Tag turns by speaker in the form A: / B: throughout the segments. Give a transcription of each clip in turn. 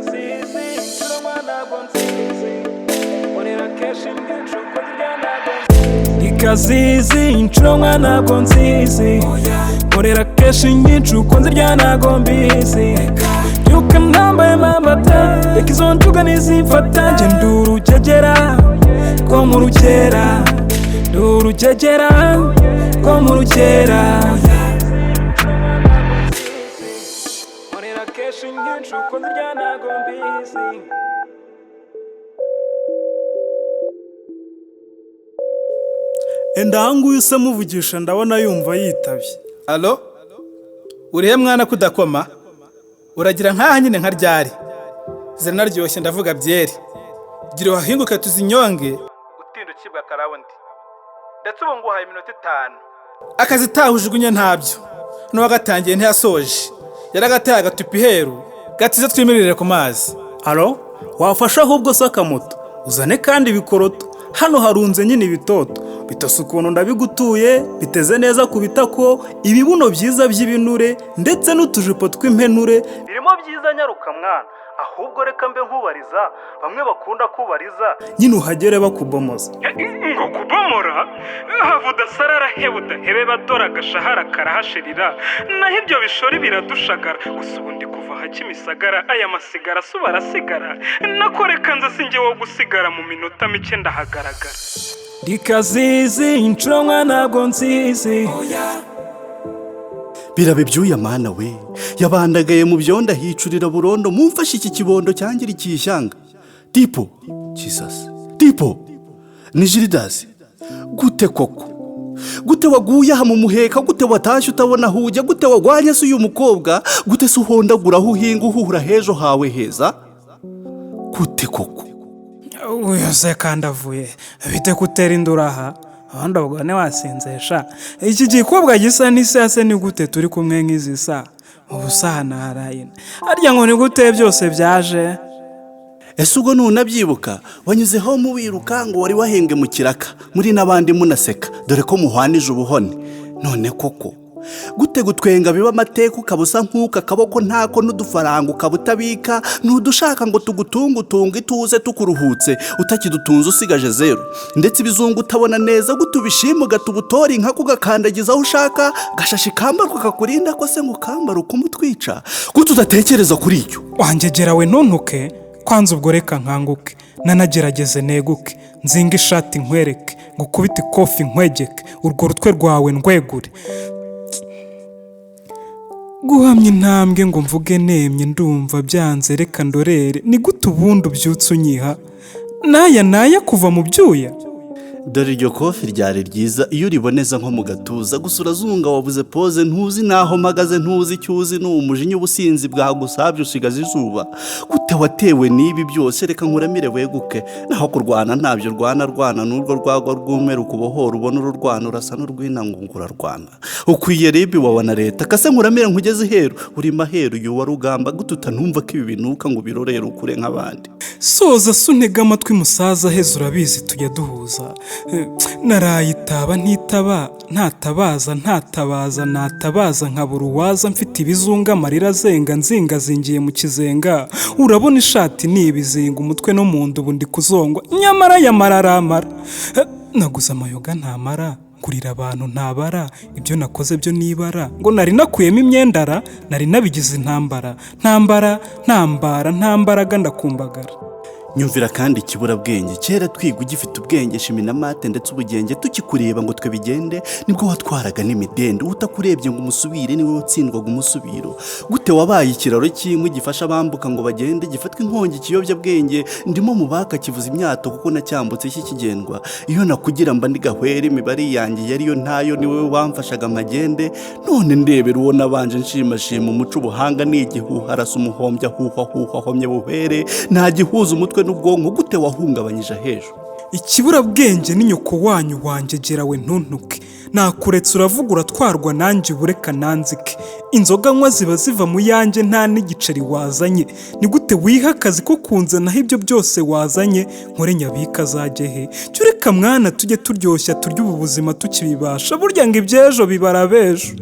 A: Ndikazizi inshuro ntabwo nzizi, nkorera kenshi nyinshi uko nzirya ntabwo nzizi. Ndikazizi inshuro ntabwo nzizi, nkorera kenshi nyinshi uko nzirya ntabwo mbizi. Byuka ntambaye mambata, reka izo njuga nizimfata. Njye ndi urugegera rwo mu rukera, ndi urugegera rwo mu rukera. Nkorera kenshi nyinshi uko nzirya ntabwo mbizi.
B: Enda aha nguyu se muvugisha, ndabona yumva yitabye.
C: Alo, urihe mwana kudakoma? Uragira nkaha nyine nka ryari? Ziranaryoshye, ndavuga byeri. Gira uhahinguke tuzinyonge. Utinda ucibwa karawundi. Ndetse ubu nguhaye iminota 5. Akazi taha ujugunye ntabyo. N'uwagatangiye ntiyasoje. Yaragataye agatupa iheru. Gatize twimirire ku mazi.
B: Alo, wafashe ahubwo se akamoto uzane kandi ibikoroto. Hano harunze nyine ibitoto bitose ukuntu ndabigutuye, biteze neza ku bitako, ibibuno byiza by'ibinure ndetse n'utujipo tw'impenure birimo byiza. Nyaruka mwana, ahubwo reka mbe nkubariza bamwe bakunda kubariza nyine, uhagere bakubomoza.
A: Ngo kubomora? Hava udasarara, heba udahebe, badora agashahara karahashirira, naho ibyo bishori biradushagara. Gusa ubundi kuva aha Kimisagara aya masigara asuba arasigara, nakoreka nza sinjye wo gusigara, mu minota mike ndahagaragara. Ndikazizi inshuro ntabwo nzizi.
D: Birabe ibyuya mana we, yabandagaye mu byondo ahicurira burondo. Mumfashe iki kibondo cyangirikiye ishyanga. Tipo Jesus, tipo ni Jiridasi. Gute koko? Gute waguye aha mu muheka? Gute watashye utabona aho ujya? Gute wagwanye se uyu mukobwa? Gute se uhondagura aho uhinga, uhuhura h'ejo hawe heza? Gute koko?
A: Uyu se kandi avuye bite kutera induru aha? Abandi bavuga ntiwasinzesha iki gikobwa gisa n'isase. Ni gute turi kumwe nk'izi saa mu busahana harayina harya? Ngo ni gute byose byaje?
D: Ese ubwo nunabyibuka wanyuzeho mu wiruka ngo wari wahembwe mu kiraka muri n'abandi munaseka, dore ko muhwanije ubuhone. None koko gute gutwenga biba amateka, ukaba usa nk'uka akaboko ntako n'udufaranga ukaba utabika, ntudushaka ngo tugutunge utunge ituze tukuruhutse, utakidutunze usigaje zeru, ndetse ibizungu utabona neza? Gute ubishima ugata ubutora inka ugakandagiza aho ushaka, gashashi kambarwa kakurinda ko se ngo ukambara ukumutwica? Gute udatekereza kuri icyo?
A: Wangegera we, ntuntuke kwanza. Ubwo reka nkanguke, nanagerageze neguke, nzinga ishati nkwereke, ngukubite ikofi nkwegeke, urwo rutwe rwawe ndwegure. Guhamya intambwe ngo mvuge nemye ndumva byanze, reka ndorere. Ni gute ubundi ubyutse unyiha n'aya n'aya kuva mu byuya?
D: Dore iryo kofi ryari ryiza iyo uriboneza nko mu gatuza. Gusa urazunga, wabuze poze, ntuzi n'aho mpagaze, ntuzi icyo uzi. Ni umujinya, ubusinzi bwagusabye usigaza izuba. Gute watewe n'ibi byose? Reka nkuramire weguke. Naho kurwana ntabyo rwana rwana n'urwo rwagwa rw'umweru kubohora ubona ururwana urasa n'urwinangungu urarwana ukwiye ribi wawa na leta. Kase nkuramire nkugeze iheru, uri maheru uyu wa rugamba. Gute utanumva ko ibi binuka ngo ubirorere ukure nk'abandi?
A: Soza se untege amatwi musaza, heza urabizi tujya duhuza. Narayitaba ntitaba, ntatabaza ntatabaza, natabaza nkabura uwaza, mfite ibizunga amarira azenga, nzingazingiye mu kizenga. Urabona ishati ni ibizinga, umutwe no mu nda ubu ndi kuzongwa, nyamara yamara aramara. Naguze amayoga ntamara, ngurira abantu ntabara, ibyo nakoze byo nibara ngo nari nakuyemo imyendara, nari nabigize intambara, ntambara ntambara ntambaraga ndakumbagara.
D: Nyumvira kandi ikiburabwenge. Kera twiga ugifite ubwenge, shimi na mate ndetse ubugenge, tukikureba ngo twe bigende, nibwo watwaraga n'imidende. Utakurebye ngo umusubire niwe watsindwaga umusubiro. Gute wabaye ikiraro cy'inkwi gifasha abambuka ngo bagende, gifatwa inkongi ikiyobyabwenge? Ndimo mu baka kivuza imyato kuko nacyambutse kikigendwa. Iyo nakugira mba ndi gahwera, imibare yanjye yariyo ntayo, ni wowe wamfashaga amagende. None ndebera uwo nabanje nshimashima umuco, ubuhanga ni igihuha, arasa umuhombya huha huha homye buhere, nta gihuza umutwe n'ubwonko. Gute wahungabanyije ahejo?
A: Ikiburabwenge ni nyoko wanyu. Wangegera we, ntuntuke, nakuretse uravuga uratwarwa nanjye ubureka nanzike. Inzoga nywa ziba ziva mu yanjye, nta n'igiceri wazanye. Ni gute wiha akazi ko kunzanaho ibyo byose wazanye? Nkore nyabika azajye he? Cyo reka mwana tujye turyoshya, turye ubu buzima tukibibasha. Burya ngo iby'ejo bibara ab'ejo.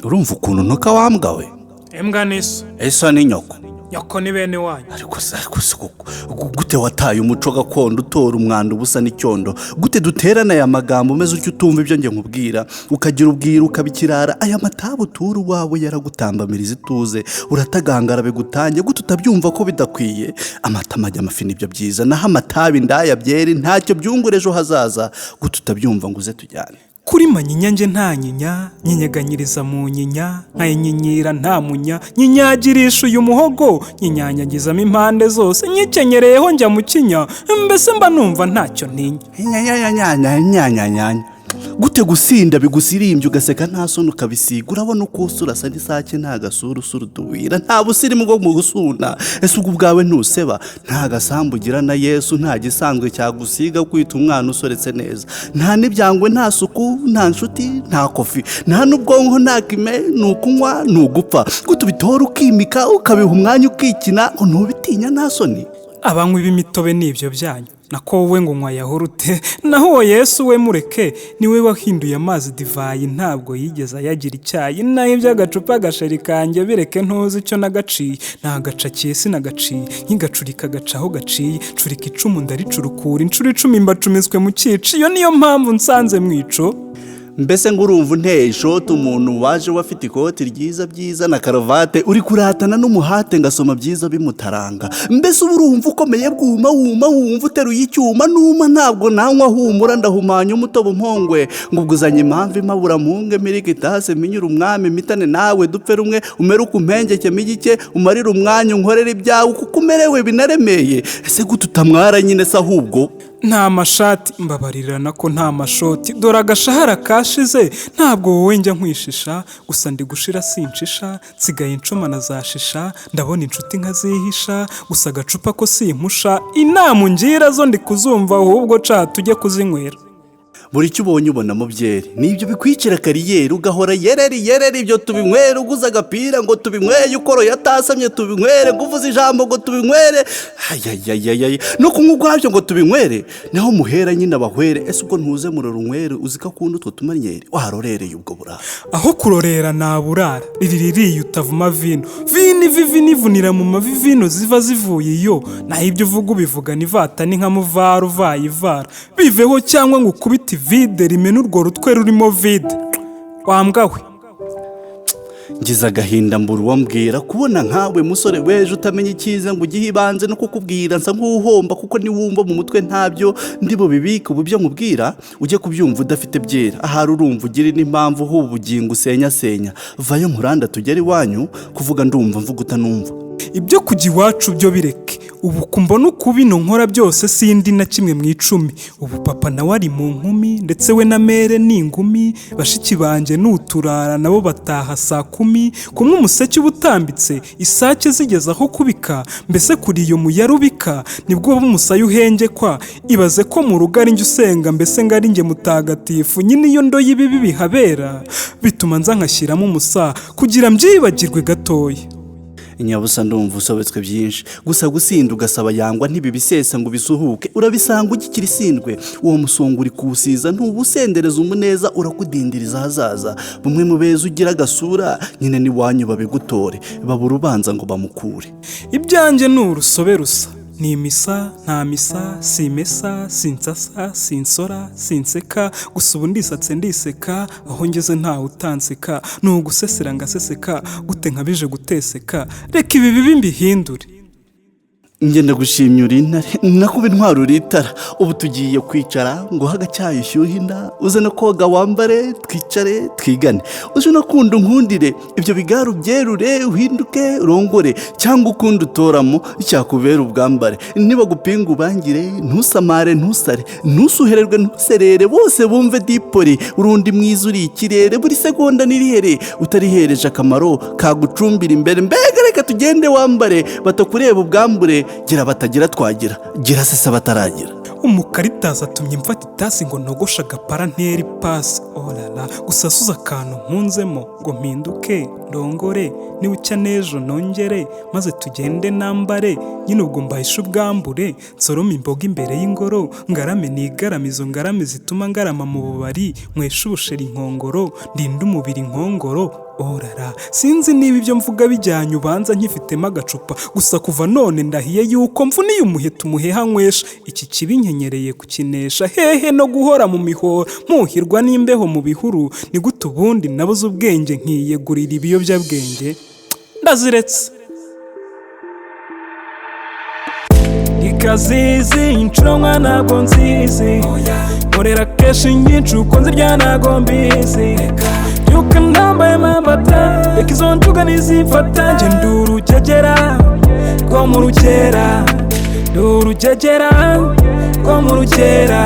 D: Urumva ukuntu ntuka wambwa we?
A: Imbwa n'iso.
D: Esa ni nyoko.
A: Nyoko ni bene wanyu.
D: Ariko se koko gute wataye umuco gakondo, utora umwanda ubusa n'icyondo? Gute duterana aya magambo umeze utyo, utumva ibyo njye nkubwira, ukagira ubwira, ukabikirara? Aya matabu utura uwawe yaragutambamiriza ituze, uratagangara bigutange. Gute utabyumva ko bidakwiye? Amata, amajya, amafi nibyo byiza, naho amatabi, indaya, byeri ntacyo byungura ejo hazaza. Gute utabyumva ngo uze tujyane?
A: Kuri manyinya nje nta nyinya, nyinyeganyiriza mu nyinya, nkayinyinyira nta munya, nyinyagirisha uyu muhogo, nyinyanyagizamo impande zose, nyikenyere njya mu kinya, mbese mba numva ntacyo ntinya.
D: Nyanyanyanyanyanyanya, gute gusinda bigusirimbye, ugaseka nta soni, ukabisiga? Urabona uko usa, urasa n'isake, nta gasura usura uduwira, nta busirimu bwo mu gusuna. Ese ubwo ubwawe ntuseba? Nta gasambu ugira na Yesu, nta gisanzwe cyagusiga kwita umwana usoretse neza, nta n'ibyangwe, nta suku, nta nshuti, nta kofi, nta n'ubwonko, nta kime, ni ukunywa ni ugupfa. Gute ubitora ukimika, ukabiha umwanya, ukikina ngo ntubitinya, nta soni?
A: Abanywi b'imitobe ni ibyo byanyu, nako wowe ngo unywa yahurute. Naho uwo Yesu we mureke, niwe wahinduye amazi divayi, ntabwo yigeze ayagira icyayi. Naho iby'agacupa gasheri kanjye bireke, ntuzi icyo nagaciye, nagacakiye sinagaciye, nkigacurika gaca aho gaciye, ncurika icumu ndaricurukura inshuro 10, mbacumiswe mu cyico. Iyo niyo mpamvu nsanze mwico.
D: Mbese ngo urumva unteye ishoti, umuntu waje we afite ikoti ryiza byiza na karuvate, uri kuratana n'umuhate ngasoma byiza bimutaranga. Mbese uba urumva ukomeye bwuma wuma, wumva uteruye icyuma numa? Ntabwo nanywa, humura, ndahumanya umutobe mpongwe. Ngo ubwo uzanye impamvu impabura mpunge mirike itase, minyura umwami mitane nawe dupfe rumwe, umeruke umpengeke migike, umarire umwanya unkorere ibyawe kuko umerewe binaremeye. Ese gute utamwara nyine se ahubwo?
A: Nta mashati, mbabarirana ko nta mashoti, dore agashahara kashize. Ntabwo wowe njya nkwishisha, gusa ndi gushira sinshisha, nsigaye ncoma na za shisha, ndabona inshuti nkazihisha, gusa agacupa ko simpusha. Inama ungira zo ndi kuzumva, ahubwo ca tujye kuzinywera.
D: Buri icyo ubonye ubonamo byeri, nibyo bikwicira kariyeri, ugahora yereri yereri. Ibyo tubinywere, uguze agapira ngo tubinyweye, ukoroye atasamye tubinywere, ngo uvuze ijambo ngo tubinywere, ayayayayay, no kunywa ubwabyo ngo tubinywere. Naho muhera nyine abahwere. Ese ubwo ntuze murora unywere, uzi ko akunda utwo tumanyeri? Warorereye ubwo burara?
A: Aho kurorera naburara riririye utavuma vino vino ivi vino ivunira mu mavi, vino ziva zivuye iyo. Naho ibyo uvuga ubivuga nivata, ni nka muvara uvaye ivara. Biveho cyangwa ngo ukubite vide rimena urwo rutwe rurimo vide, wambwa we.
D: Ngize agahinda mbura uwo mbwira, kubona nkawe musore w'ejo utamenya icyiza ngo ugihe ibanze no kukubwira nsa nk'uhomba, kuko niwumva mu mutwe ntabyo ndi bubibike. Ubu ibyo nkubwira ujye kubyumva udafite byera, ahari urumva ugire n'impamvu uhuba ubugingo usenyasenya. Vayo nkuranda tugere iwanyu, kuvuga ndumva mvuga utanumva.
A: Ibyo kujya iwacu byo bireke, ubu kumbona uko bino nkora byose sindi na kimwe mu 10. Ubu papa nawe ari mu nkumi, ndetse we na mere ni ingumi, bashiki banjye n'uturara nabo bataha saa 10 kumwe, umuseke uba utambitse, isake zigeze aho kubika, mbese kuri iyo muyarubika nibwo umusaya uhengekwa. Ibaze ko mu rugo ari njye usenga, mbese ngo ari njye mutagatifu nyine. Iyo ndo y'ibibi bihabera bituma nza nkashyiramo umusa kugira mbyibagirwe gatoya.
D: Nyabusa ndumva usobetswe byinshi, gusa gusinda ugasaba yangwa ntibibisesa ngo ubisuhuke, urabisanga ugikira isindwe. Uwo musonga uri kuwusiza, ntuwusendereza umuneza, urakudindiriza ahazaza. Bumwe mu beza ugira agasura nyine n'iwanyu babigutore, babura ubanza ngo bamukure.
A: Ibyanjye ni urusobe rusa, ni imisa nta misa, simesa sinsasa sinsora sinseka, gusa ubu ndisatse ndiseka, aho ngeze ntawe utanseka, ni ugusesera ngaseseka. Gute nkabije guteseka? Reka ibi bibi mbihindure.
D: Ngenda gushimya uri intare, nakuba intwaro uri itara. Ubu tugiye kwicara ngo agacyayi ushyuhe inda, uze no koga wambare, twicare twigane, uze no kunda unkundire, ibyo bigare ubyerure, uhinduke urongore cyangwa ukundi utoramo icyakubera ubwambare. Niba gupinga ubangire, ntusamare ntusare, ntusuhererwe ntuserere, bose bumve dipori urundi mwiza uri ikirere. Buri segonda nirihere utarihereje akamaro kagucumbira imbere. Mbega reka tugende wambare, batakureba ubwambure, gira batagira twagira, gira sese bataragira.
A: Umukaritasi atumye mfata itasi ngo nogoshe agapara ntera ipasi, orara gusa suza akantu nkunzemo ngo mpinduke ndongore, nibucya n'ejo nongere maze tugende nambare nyine. Ubwo mbahishe ubwambure, nsorome imboga imbere y'ingoro, ngarame nigarame izo ngarame zituma ngarama mu bubari, nyweshe ubushera inkongoro, ndinde umubiri inkongoro. Orara, sinzi niba ibyo mvuga bijyanye, ubanza nkifitemo agacupa. Gusa kuva none ndahiye yuko mvuniye umuheto umuheha nywesha. Iki kibi nkenyereye kukinesha, hehe no guhora mu mihoro mpuhirwa n'imbeho mu bihuru. Ni gute ubundi nabuze ubwenge nkiyegurira ibiyobyabwenge? Ndaziretse. Ikazizi inshuro mwa ntabwo nzizi, nkorera kenshi nyinshi uko nzirya ntabwo mbizi. Byuka ntambaye mambata, reka izo njuga nizifata. Njye ndi urugegera rwo mu rukera, ndi urugegera rwo mu rukera.